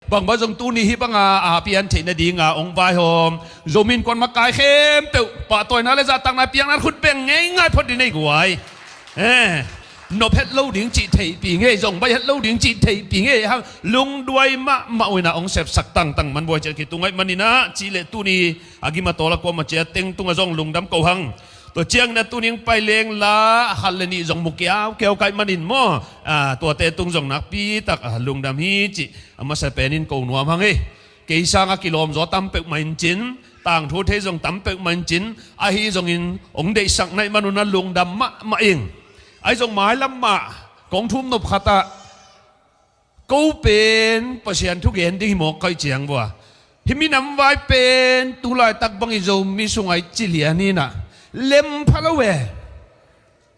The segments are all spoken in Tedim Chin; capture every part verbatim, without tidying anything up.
Bangmah zong tuni hih banga a pian theih nadinga hong vaihawm Zomi Innkuan makai khempeuh pahtawina le zahtakna piakna khut beng ngeingai phot dih nei guai. Eh, nop het lo ding cih theihpih ngei, zong baih het lo ding cih theihpih ngei hang lungduai mahmah uh inah hong sepsak tangtang man buai ciat kitung aih maninah cih leh tuni a gim a tawl a kuamah ciat teng tungah zong lungdam ko hang. Tua ciangin a tuning pai leng la a khat le nih zong mu kiaukiau kaih manin maw, a, tuate tung zong nakpi tak a lungdam hi cih a masa penin ko nuam hang hi. Kei sanga kilawmzaw tam peuhmah in cin, tangthu thei zong tam peuhmah in cin, ahi zongin hong deihsak naih manun a lungdam mahmah ing. Ahi zong mailam mah kong thum nop khatah ko pen Pasian thu gen ding hi mawk kaih ciang vua. Hih minam vai pen tulaitak bangin Zomi sungah i ci lian inah lem pha lo ve.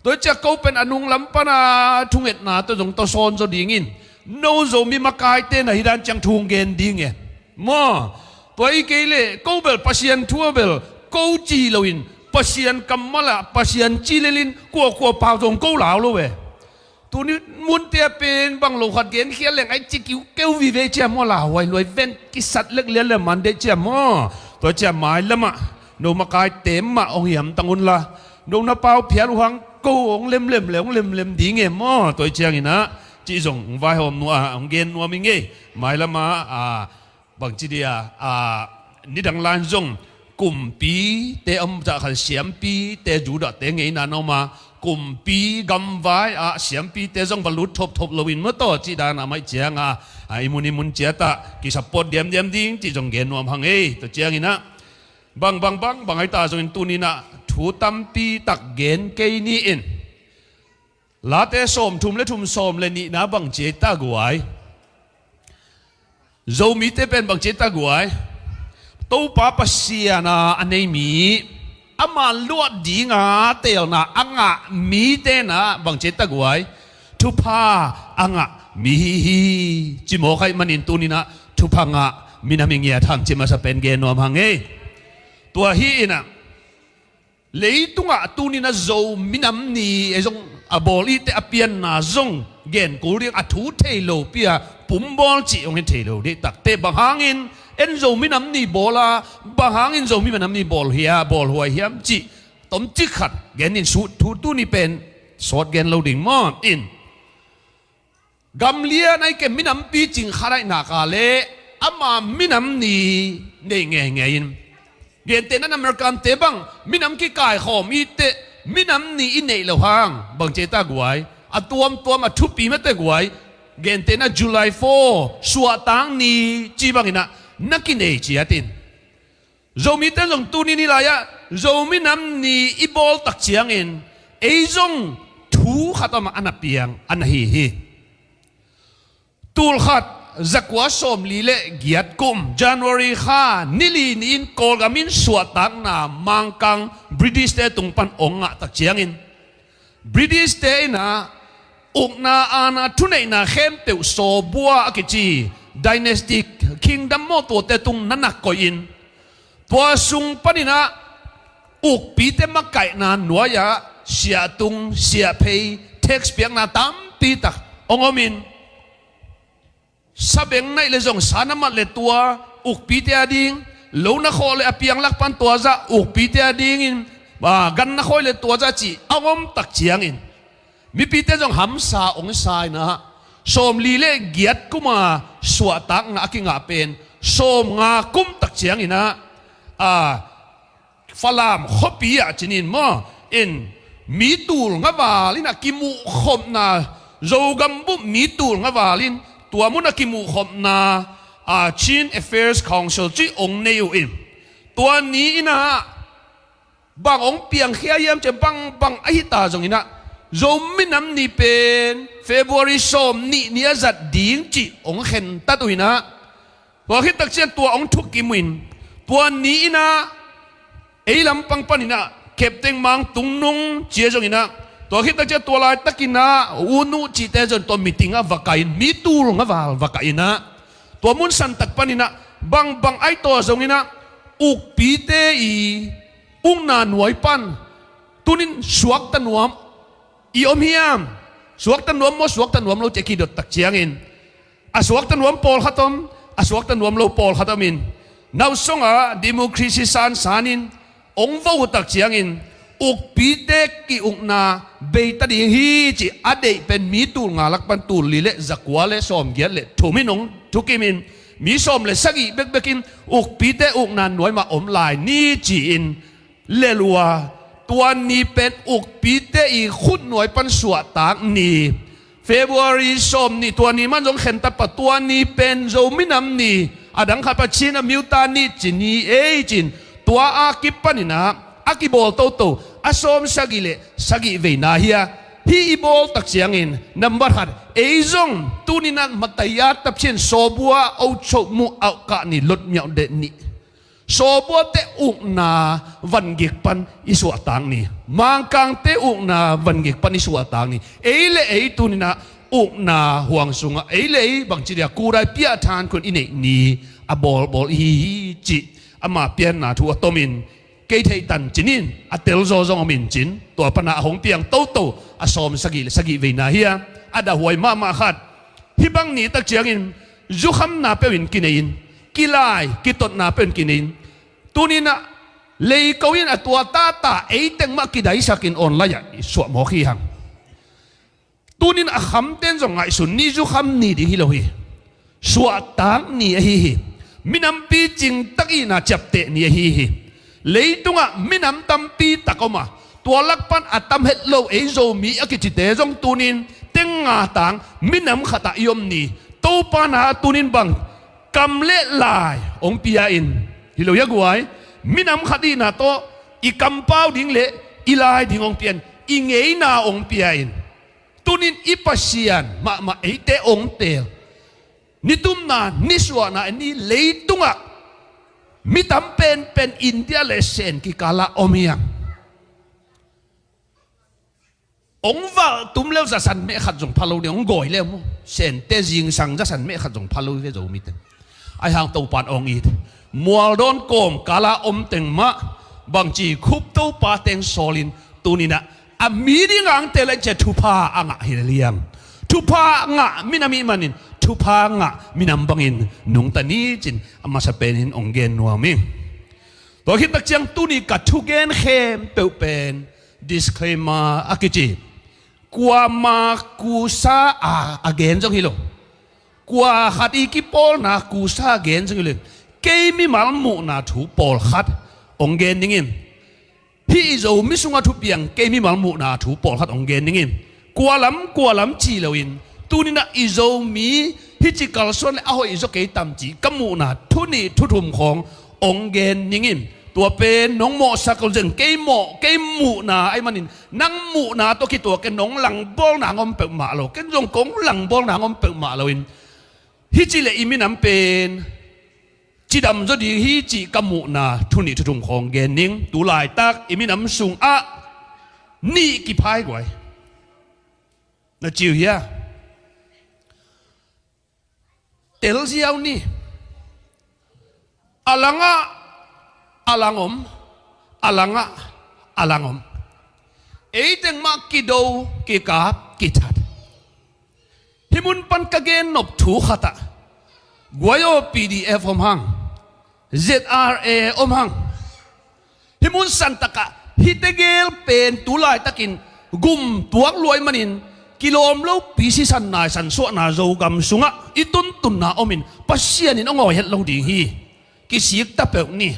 Tua ciah ko pen a nunglam pana thungetna tawh zong tawsawn zaw dingin no Zomi makaite na hi dan ciang thu hong gen ding e maw? Tua i kei leh ko bel Pasian thu a bel ko ci loin Pasian kammal ah Pasian ci lelin kuakua pau zong ko lau lo ve. Tuni munte a pen bang lo khat genkhial leng ai ci kiukeu vive ciam maw, lauhuai luai ven kisat lek lian le man deh ciam maw? Tua ciam mailamah no makaite mah hong hiamtang unla no na pau phial uh hang ko hong lemlem le hong lemlem ding e maw? Tua cianginah cih zong hong vaihawm nuam, hong gen nuam i ngei. Mailamah a bangci dia, a, nidang lan zong kumpite a om cah khan siampite Judahte ngeina na om a, kumpi gamvai ah siampite zong va lut thopthop loin maw taw cih dan a maih cianga, a, i mun i mun ciatah kisupport diamdiam ding cih zong gen nuam hang ei. Tua cianginah bang bang bang bang aita zongin tuninah thu tampi tak gen kei ni in. Late sawmthum le thum sawm le nihna bang ci ei ta guai? Zomite pen bang ci ei ta guai? Topa Pasian a a nei mi, ama luah dinga teelna a ngah mite na bang ci ei ta guai? Thupha a ngah mi hi hi. Ci mawk aih manin tuninah thupha ngah minam i ngiat hang ci masa pen gen nuam hang ei. Tua hi inah leitungah tuninah Zo minam ni ei zong a bawl ihte a pianna zong gen kul ding a thu thei lopi a pumbawl cih hong hi thei lo dih takte bang hangin en Zo minam ni bawl a, bang hangin Zo minam ni bawl hia, bawl huai hiam cih tomcik khat gen in sut thu tuni pen sawt gen lo ding maw in. Gamlian aike minampi cing khat aih naka le ama minam ni nei ngeingei in. Gentehna Americante bang minam kikaikhawm ihteh minam ni i neih loh hang bang ci ei ta guai? A tuamtuam a thupi mate guai. Gentehna July four suahtak ni ci banginah na kinei ciatin. Zomite zong tuni ni lai-ah Zo minam ni i bawl tak ciangin ei zong thu khat a mah a na piang a na hi hi. Tulkhat zakua sawmli le giat kum January kha nili ni-in Kawlgam in suahtakna Mangkang British-te tung pan ong ngah tak ciangin British-te inah ukna aana thuneihna khempeuh sawbua a kici dynasty kingdom maw tuate tung na nak koihin tua sung paninah ukpite makaihna nuai-ah siahtung siahphei tax piakna tampi tak hong omin sabeng naih le zong sa na mat le tua ukpite a ding, lo na khawh le a pianglak pan tua zah ukpite a dingin, a, gan na khawi le tua zah cih a om tak ciangin mipite zong hamsa ong sa inah sawmli le giat kuma suahtakna a kingah pen sawmnga kum tak cianginah, a, Falam khuapi ah cinin maw in mi tul nga val in a kimuhkhopna, Zogam bup mi tul nga val in tua mun a kimuhkhopna, a, Chin Affairs Council cih ong nei uh in tua ni inah bang ong piangkhia hiam ciah bang bang ahi ta zonginah Zo minam ni pen February sawm nih ni a zat ding cih ong khentat uh inah Tua khit takcian tua hong thukim uh in tua ni inah ei lampang paninah Captain Mang Tung Nung cia zonginah tua khit takcian tua laitakinah U Nu cihte zon tua meeting ah va kai in mi tul nga val va kai inah tua mun santak paninah bangbang aitaw zonginah ukpite i ukna nuai pan tunin suakta nuam i om hiam? Suakta nuam maw suakta nuam lo cia kidot tak ciangin a suakta nuam pawlkhat om, a suakta nuam lo pawlkhat om in, nausong ah democracy sansan in, ong vo tak ciangin ukpite ki-ukna beita ding hi ci a deih pen mi tul nga lak pan tul li le zakua le sawmgiat le thum in ong thukim in, mi sawm le sagih bekbek in ukpite ukna nuai mah om lai ni ci-in lelua, tua ni pen ukpite i khutnuai pan suahtak ni. February sawm nih tua ni man zong khentat pah, tua ni pen Zo minam ni, a dang khat pah Chin a miuta ni ci ni ei cin, tua a kipaninah a kibawl toto a sawm sagih le sagih veina hi a, hih i bawl tak ciangin nambat khat ei zong tuninah mataya tapcian sawbua auchoh muh auhkah ni lotmiauh deh nih. Sawbuate ukna vangik pan i suahtak ni, Mangkangte ukna vangik pan i suahtak ni, ei le ei tuninah ukna huang sungah ei le ei bangci dia kurai piah than khun i neih ni a bawlbawl i hi hi cih ama pianna thu a tomin kei theihtan cinin a telzaw zong om in cin tua pana a hong piang toto a sawm sagih le sagih veina hi a, a dahhuai mahmah khat. Hih bang ni tak ciangin zukhamna peuhin kinei in, kilai kitotna peuhin kinei in, tuninah leiko in a tua tata eiteng mah kidaisakin online ah i suah mawk hi hang. Tunin a khamten zong ngaihsun ni, zukham ni ding hi lo hi. Suahtak ni ahi hi. Minampi cingtak ihna ciapteh ni ahi hi. Leitungah minam tampi tak om a, tua lak pan a tam het lo ei Zomi a kicite zong tunin teng nga tang minam khatah i om ni. Topa na tunin bang kam le lai hong pia in, hi lo hi a guai, minam khat ihna tawh i kampau ding le i lai ding hong pia in, i ngeina hong pia in. Tunin i Pasian mahmah eite hong teel. Nitumna nisuahna ni leitungah mi tam penpen India le Sen kikalah om hiang. Hong valh tum leu zasan meh khat zong pha lo ding, hong gawi leu mu. Sente zingsang zasan meh khat zong pha lo ve Zomite. Ahi hang Topan hong it. Mualdawn kawmkala om teng mah bangci khup Topa teng sawlin tuninah a mi ding angte le cia thupha a ngah hi le liang. Thupha ngah minam ih manin thupha ngah minam bangin nungta ni cin a masa penin hong gen nuam hi. Tua khit tak ciang tuni ka thugen khempeuh pen disclaimer a kici. Kuama kusa a, a gen zong hi lo. Kua khat i kipawlna kusa a gen zong hi lo. Kei mimal muhna thu pawlkhat hong gen dingin, hih i Zomi sungah thupiang kei mimal muhna thu pawlkhat hong gen dingin, kua lam kua lam ci loin, tuninah i Zomi hih ci kalsuan le a hoih zaw kei tam ci ka muhna thu nih thu thum khawng hong gen dingin, tua pen nong mawhsak lo zeng, kei mawh, kei muhna ahih manin nang muhna tawh kituak in nong langbawlna hong om peuhmah lo, ken zong kong langbawlna hong om peuhmah loin, hih ci le i minam pen cidam zaw ding hi cih ka muhna thu nih thu thum khawng gen ning. Tu laitak i minam sungah nih kiphai guai. Na ciu hia? Telziau ni. A langah a lang om, a langah a lang om. Eiteng mah kido, kikap, kithat. Hih mun pan ka gen nop thu khatah, guai aw, P D F om hang, Z R A om hang. Hih mun santakah hih tegel pen tu laitakin gum tuak luai manin kilawm lopi sisan naisan suahna Zogam sungah i tuntunna omin Pasian in hong awi het lo ding hi. Kisik ta peuh ni.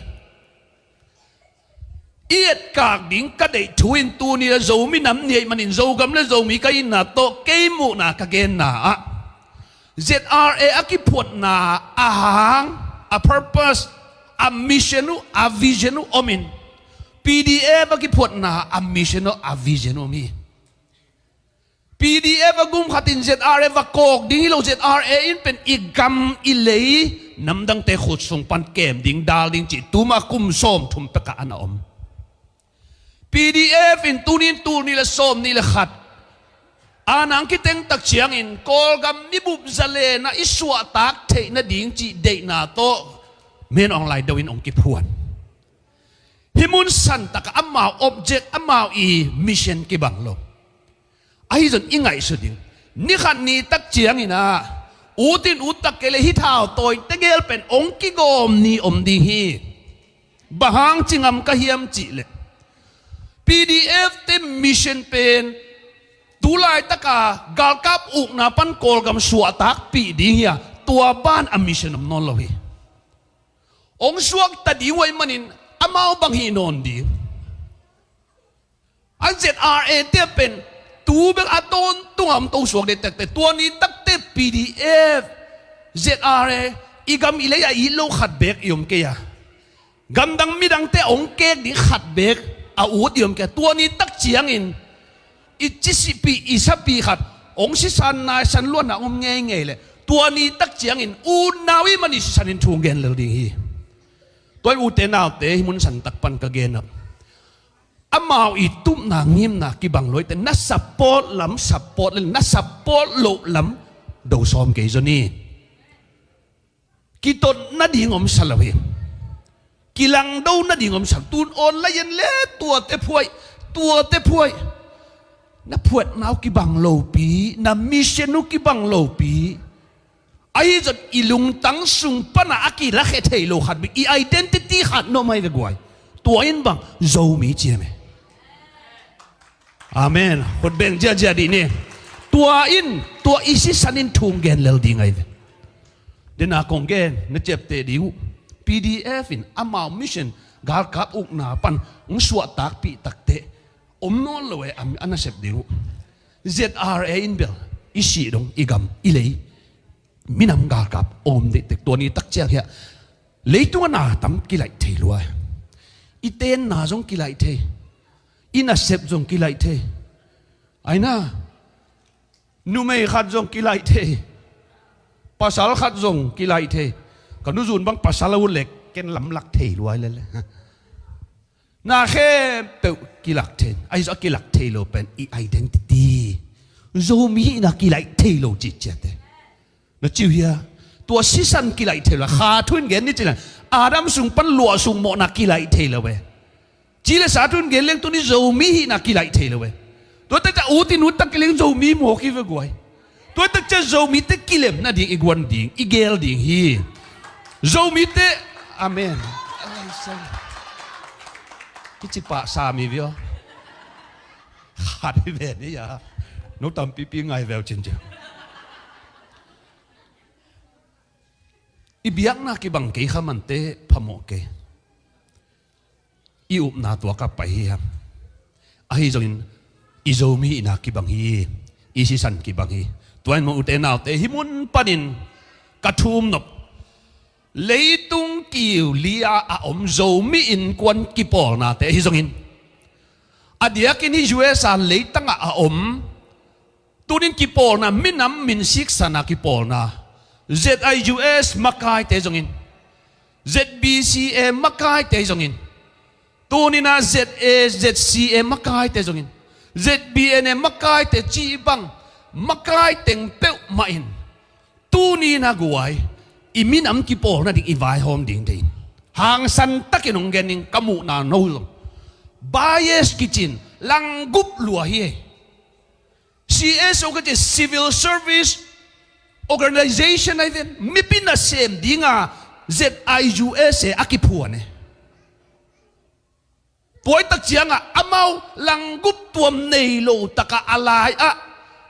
I etkak ding ka deih thu in tuni le Zomi nam ni ahih manin Zogam le Zomi ka itna tawh kei muhna ka genna ah Z R A a kiphuatna a hang, a purpose, a mission uh, a vision uh omin, P D F a kiphuatna a mission uh, a vision uh om hi. P D F a gum khatin Z R A va kawk ding hi lo, Z R A in pen i gam i lei namdangte khut sung pan kem ding, dal ding cih tuma kum sawm thum pekah a na om. P D F in tunin tul nih le sawm nih le khat a nang kiteng tak ciangin Kawlgam mibup zalen ah i suahtak theih nading cih deihna tawh men awnglai deuhin hong kiphuan. Hih mun santakah amau object, amau i mission kibang lo. Ahi zong i ngaihsut ding. Ni khat ni tak ciangin ah Ut in ut tak kei le hih thau tawi tegel pen hong kigawm ni om ding hi. Bang hang ci ngam ka hiam cih leh, P D F te mission pen tu laitaka galkap ukna pan Kawlgam suahtakpih ding hi a, tua ban a mission om nawn lo hi. Hong suakta ding uh ahih manin amau bang hih nawn ding. A Z R A te pen tu bek a tawntung a om to suak ding tektek, tua ni takte P D F, Z R A, i gam i lei a it lo khat bek i om kei a, gamdang midangte hong kek ding khat bek a ut i om kei a, tua ni tak ciangin i cisipi i sapi khat hong sisan naisan luatna om ngeingei leh, tua ni tak ciangin utna uh ahih manin sisan in thu gen lel ding hi. Tua in ute naute, hih mun santak pan ka gen a, amau i tupna ngimna kibang lo hi teh, na support lam support le na support loh lam do sawm kei zaw ni. Kitot nading om sa lo hi. Kilangdo nading om sa lo. Tun online en le tuate phuai, tuate phuai. Na phuatna uh kibang lopi, na mission uh kibang lopi. Ahi zong i lungtang sung pana a kilakhia thei lo khat bek, i identity khat nuam ahi ve guai. Tua in bang Zomi ci hi ve. Amen. Khut beng ziahziah dih ni. Tua in, tua i sisan in thu gen lel ding ahi ve. Dena kong gen na ciapteh ding uh, P D F in amau mission galkap ukna pan hong suahtakpih takteh om nawn lo e, a nasep ding uh. Z R A in bel i sih dong, i gam i lei, minam galkap om diktek, tua ni tak ciang hiah leitung a na tam kilaih thei lua. I tenna zong kilaih thei, i nasep zong kilaih thei. Aina, numei khat zong kilaih thei, pasal khat zong kilaih thei. Ka nuzun bang pasal a ut leh ken lamlak thei lua lele. Na khempeuh kilak thei. Ahi zong a kilak thei lo pen i identity, Zomi hihna kilaih thei lo cih ciate. Na ci uh hia? Tua sisan kilaih thei lo. Kha thu in gen ni ci leng, Adam sung pan luah sung mawhna kilaih thei lo ve. Ci le sa thu in gen leng tuni Zomi hihna kilaih thei lo ve. Tua tak ciang ut in ut tak kei leng Zomi mawk hi ve guai. Tua tak ciang Zomite kilem nading i guan ding, i gel ding hi. Zomite, amen. Kici pah sa mi vio. Khat hi ve ni a. No tampipi ngai veu cin ciang. I biakna kibang kei kha mante phamawh kei. I upna tua ka pai hi hiam? Ahi zongin i Zomi hihna kibang hi, i sisan kibang hi. Tua in maw ute naute, hih mun panin ka thum nop, leitung kiu li-a a om Zomi innkuan kipawlnate ahi zongin, a diakin hih U S A leitangah a om tunin kipawlna, minam min siksana kipawlna, Z I U S makaite zongin, Z B C A makaite zongin, tuninah Z A, Z C A makaite zongin, Z B N A makaite cih bang makai teng peuhmah in tuninah guai i minam kipawlna ding i vaihawm ding dei. Hangsan takin hong gen ning, ka muhna no zong bias kicin langgup lua hi. C S O ka ci, Civil Service Organization ahi ven, mipi nasem dinga Z I U S A a kiphuan e. Tua tak ciangah amau langgup tuam nei lo takah a lai-ah,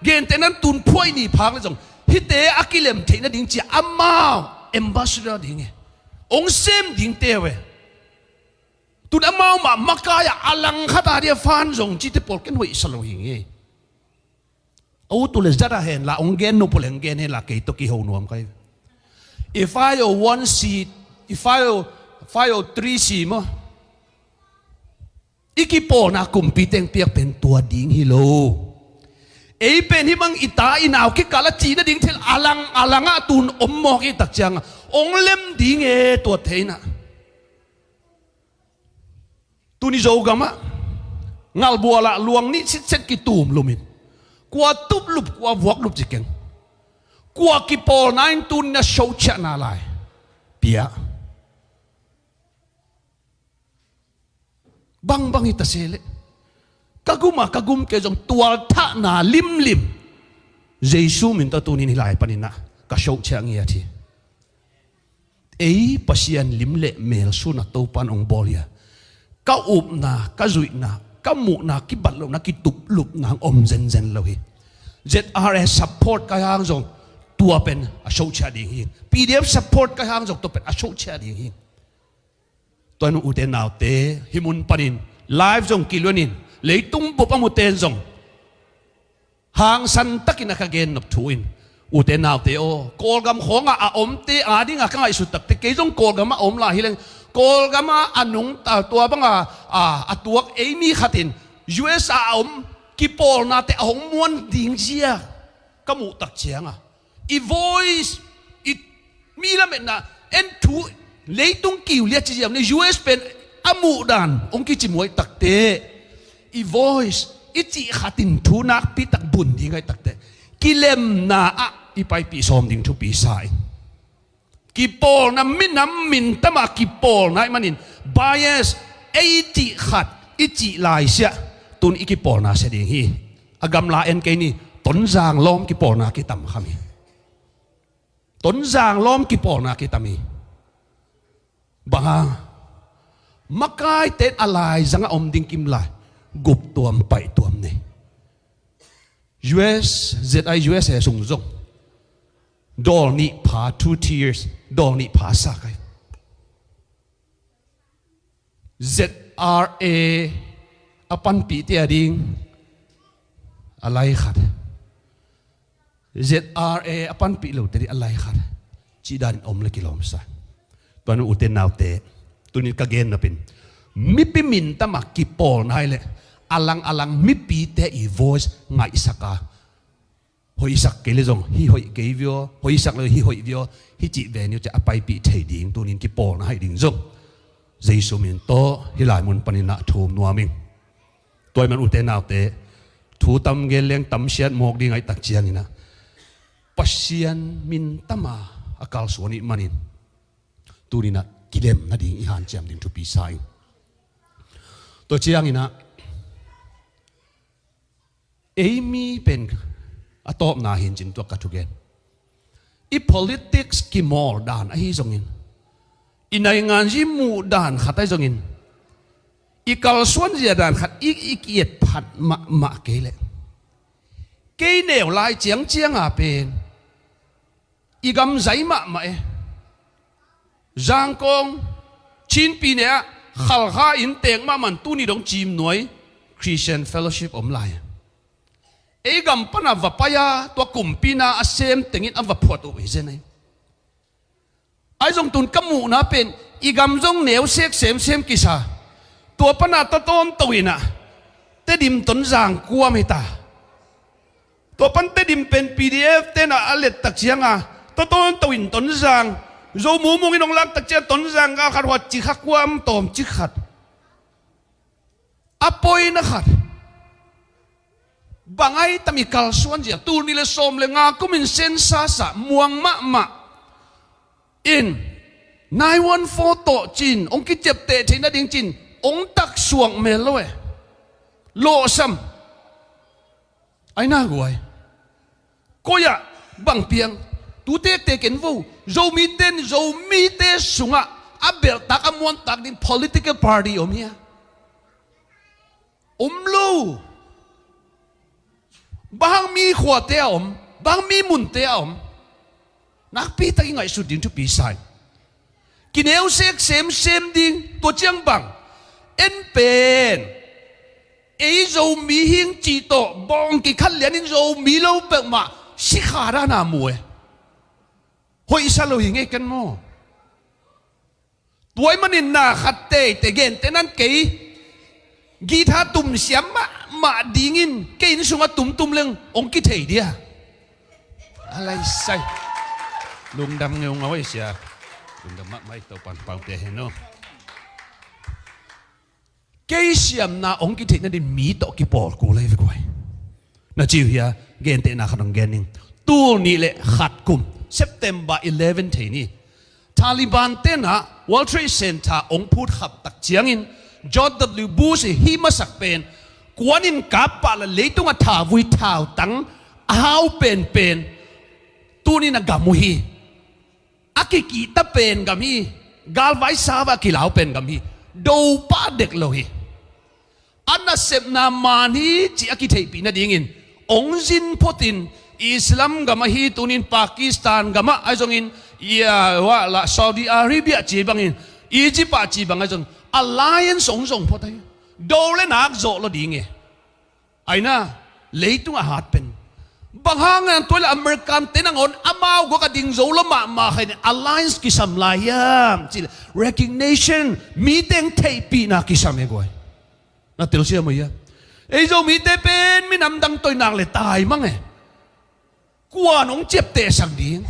gentehnan tun phuai ni phak le zong hihte a kilem theih nading cia amau ambassador ding e, hong sem dingte uh e. Tun amau mah makai-ah a langkhat a dia fan zong cite pawl ken hoih sa lo hi nge. A ut uh le zat a hen la, hong gen nop uh le hong gen hen la, kei tawh kiho nuam kai. I five oh one C, i five oh, five oh three C maw, i kipawlna kumpi teng piak pen tua ding hi lo. Ei pen hih bang i ta i nau kikal a cih nading thil a lang a langah tun om mawk i tak ciangah hong lem ding e, tua theinah. Tuni Zogamah ngalbualah luang nih sitset kitum lumin, kua tuplup kua vuaklup ci keng, kua kipawlna in tuni na sociahna lai pia. Bangbang hi ta se leh, ka gum a ka gum kei zong tualthahna limlim Jesu min tawh tunin hih lai paninah ka shohchiah ngiat hi. Ei Pasian lim le mel sun a Topan hong bawl hi a, ka upna, ka zuihna, ka muhna, kibat lohna, kituplupna hong om zenzen lo hi. Z R A support ka hang zong tua pen a shohchiah ding hi. P D F support ka hang zong tua pen a shohchiah ding hi. Tua nu ute naute, hih mun panin live zong kiluanin, leitung bup a muten zong hangsan takin a ka gennop thu in, ute naute aw, Kawlgam khawngah a omte adinga ka ngaihsut takte, kei zong Kawlgam a om lai hileng, Kawlgam a a nungta tua banga a, a tuak ei mi khatin U S a a om kipawlnate a hong muan ding zia ka muh tak cianga, i voice, i mi lametna, en thu, leitung kiu liat ci ziam ni, U S pen a muh dan hong kici muai takte, i voice, i cih khatin thu nakpi tak bun ding ai takte, kilemna ah i paipih sawm ding thupi sa in. Kipawlna minam mintama kipawlna i manin bias, ei cih khat i cih lai siah tun i kipawlna sia ding hi. A gamla en kei ni, Tonzang lawm kipawlna kitam kham hi. Tonzang lawm kipawlna kitam hi. Bang hang? Makaite a laizangah om ding kim lai, gup tuam paih tuam nei. U S, Z I U S A sung zong dawl nih pha, two tiers, dawl nih pha sa kai. Z R A a panpihte a ding a lai khat, Z R A a panpih lote ding a lai khat, cih danin om le kilawmsa. Tua nu ute naute, tunin ka gennop in, mipi mintama kipawlna hi leh a lang a lang mipite i voice ngaihsak a, hoihsak kei le zong hih hoih kei vio, hoihsak le hih hoih vio, hih cih venue ciah a paipih thei ding tunin kipawlna haih ding zong Jesu min tawh hih lai mun panin ah thum nuam ing. Tua ahih man ute naute, thu tam gen leng tam siat mawk ding ahih tak ciangin ah, Pasian mintama a kalsuan ih manin tunin ah kilem nading i hanciam ding thupi sa ing. Tua ciangin ah, ei mi pen a tawpna hi in cin tua ka thugen. I politics kimawl dan ahi zongin, i naingan zi muh dan khat ahi zongin, i kalsuan zia dan khat i, i kiet phat mahmah kei leh, kei neu lai ciangcianga pen i gam zai mahmah e. Zangkong, Chin pyine ah Khalkha inntek mahmah in tuni dong Cimnuai Christian Fellowship om lai. Ei gam pana va pai-a tua kumpina a sem tengin a va phuat uh hi zen ei. Ahi zong tun ka muhna pen i gam zong neu sek semsem kisa. Tua pana tawtawn to inah Tedim Tonzang kuam hi ta. Tua pan Tedim pen P D F tenah a let tak cianga tawtawn to in Tonzang, Zo mumung in hong lak tak ciang Tonzang gal khat huat ci kha kuam tawm ci khat. A poina khat, bang ai tam i kalsuan zia, tul nih le sawm le nga kumin sensa sa muang mahmah in, nine one four tawh cin hong kiciapteh theih nading cin hong taksuak mel lo e. Lawhsam. Ai na guai. Koi-ah bang piang? Tu tektek en vo. Zomite in Zomite sungah a belhtak a muantak ding political party om hia? Om lo. Bang hang mi khuate a om, bang hang mi munte a om? Nakpi tak i ngaihsut ding thupi sa ing. Kineu sek semsem ding, tua ciang bang? En pen ei Zomi hing cih tawh bawng kikhat lianin Zomi lo peuhmah sikha dana mu e. Hoihsa lo hi ngei ken maw? Tua ahih manin na khat teitei gente nan kei guitar tumsiam mahmah dingin kei inn sungah tumtum leng hong kithei dia. A lai sai. Lungdam ngeungau ei sia. Lungdam mahmah ei Topan pangte hen aw. Kei siamna hong kitheih nading mi tawh kipawl kul ahi ve guai. Na ci uh hia? Gentehna khat hong gen ning. Tul nih le khat kum, September eleven thei ni, Taliban tenah World Trade Center hong phutkhap tak ciangin George W Bush i hih masak pen kuanin kap pah la leitung a thavui thautang a hau penpen Tunin a gam uh hi. A kikihta pen gam hi. Galvai sava a kilau pen gam hi. Do pah dek lo hi. A nasepna man hi cih a kitheihpih nadingin ong zin photin Islam gam ahi tunin Pakistan gamah ahi zongin, ia, wah lah Saudi Arabia ci bangin, Egypt ah ci bang ahi zong alliance ong zong phot ahi. Do le nak zawh lo ding e. Aina, leitung a hat pen. Bang hang nan tuai le American te nangawn amau guak a ding zo lo mahmah khain alliance kisam lai hiam? Cih le recognition, mi teng theihpihna kisam e guai. Na telsiam uh hia? Ei Zomite pen minam dang toinak le tai mang e. Kuan ong ciaptehsak ding?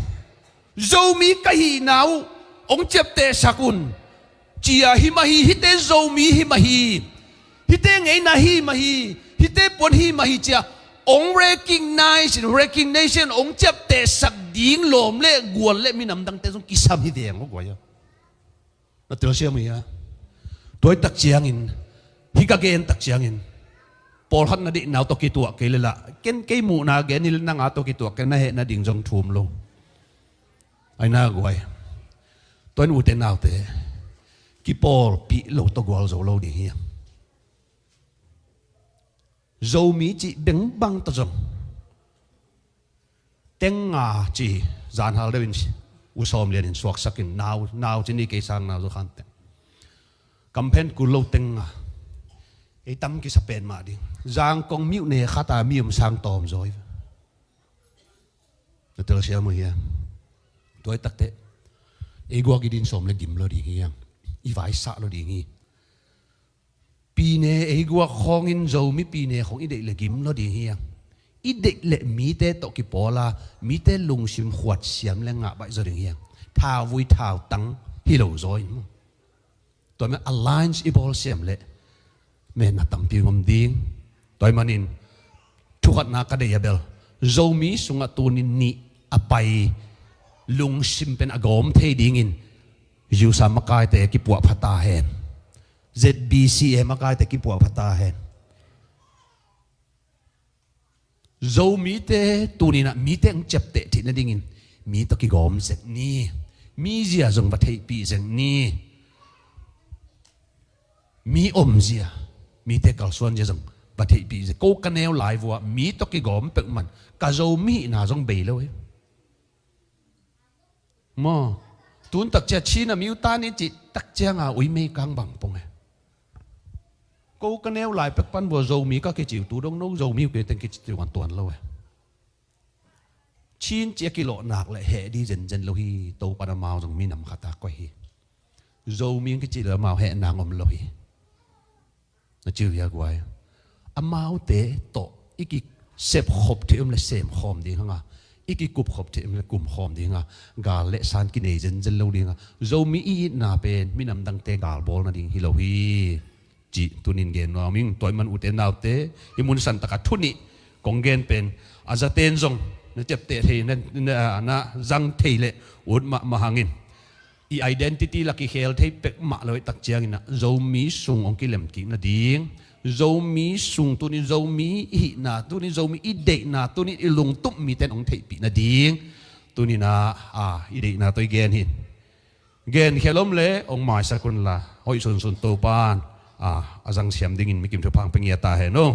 Zomi ka hihna uh ong ciaptehsak un. Cia hi mah hi, hite Zomi hi mah hi. Hite ngeina hi mah hi. Hite puan hi mah hi cia ong recognize in, recognition ong ciaptehsak ding lawm le gual le minam dangte zong kisam hi veng lo guai a. Na telsiam uh hia? Tuai tak ciangin, hih ka gen tak ciangin, pawlkhat na deihna uh tawh kituak kei le lah, ken kei muhna gen hi le nang a tawh kituak kei na hehna ding zong thum lo. Aina guai. Tuan ute naute, kipawlpih lo tawh gual zo lo ding hi. Zomi cih bengbang tawh zong tenga ci, zanhal deuhin U Sawm Lian in suaksakin nau, nau ci ni kei sang nau zo khan teng. Kamphen kul lo tenga. Ei tam kisa pen mah ding. Zangkong miuh ne khata mi om sang tawm zawi. Na telsiam uh hia? Tuai takte. Ei guak i din sawm le gim lo ding hi hang. I vaisah lo ding hi. Pine ei guak khawngin Zomi pine khawng i deih le gim lo ding hi hang. I deih le mite tawh kipawl a, mite lungsim khuat siam le ngah baih zaw ding hi hang. Thauvui thautang hi lo zaw in. Tua men alliance i bawl siam le menna tampi ngom ding. Tua manin thukhatna ka deih a bel Zomi sungah tunin nih a pai lungsim pen a gawm thei dingin Zusa makaite kipuah phata hen. Z B C A makaite kipuah phata hen. Zomite tuninah mite ang ciapteh theih nadingin mi tawh kigawm zek ni. Mi zia zong va theihpih zek ni. Mi omzia, mite kalsuanzia zong va theihpih zia. Ko ka neu lai vua mi tawh kigawm peuhmah ka Zomi hihna zong bei lo hi. Maw, tun takcia Chin a miutan i cih takcianga uimei kang bang pong e. Ko ka neu lai pek pan vua Zomi ka kiciu tu dong no Zomi uh kei teng kici tuan tuan lo e. Chin ci a kilawh nak le heh di zenzen lo hi. Topan amau zong minam khat a koih hi. Zomi ang kici le amau heh nang om lo hi. Na ciu hia guai? Amaute tawh i kisep khop thei om le sem khawm ding hanga, i kikup khop thei om le kum khawm ding hanga, gal le san kinei zenzen lo ding hanga, Zomi i itna pen minam dangte gal bawl nading hi lo hi. Cih tunin gen nuam ing. Tua i man ute naute, i mun santaka thu nih kong gen pen a zaten zong na ciapteh thei na, na, na zang thei le ut mahmah hangin i identity la kikhel thei pek mah lo i tak ciangin ah Zomi sung hong kilem kik nading, Zomi sung tunin Zomi i hihna tunin Zomi i deihna tunin i lungtup miten hong theihpih nading tunin ah, ah, i deihna tawh i gen hi. Gen khia lom le hong maisak unla hoih sunsun Topan, ah, a zangsiam dingin mikim thupha hong pia ngia ta hen aw.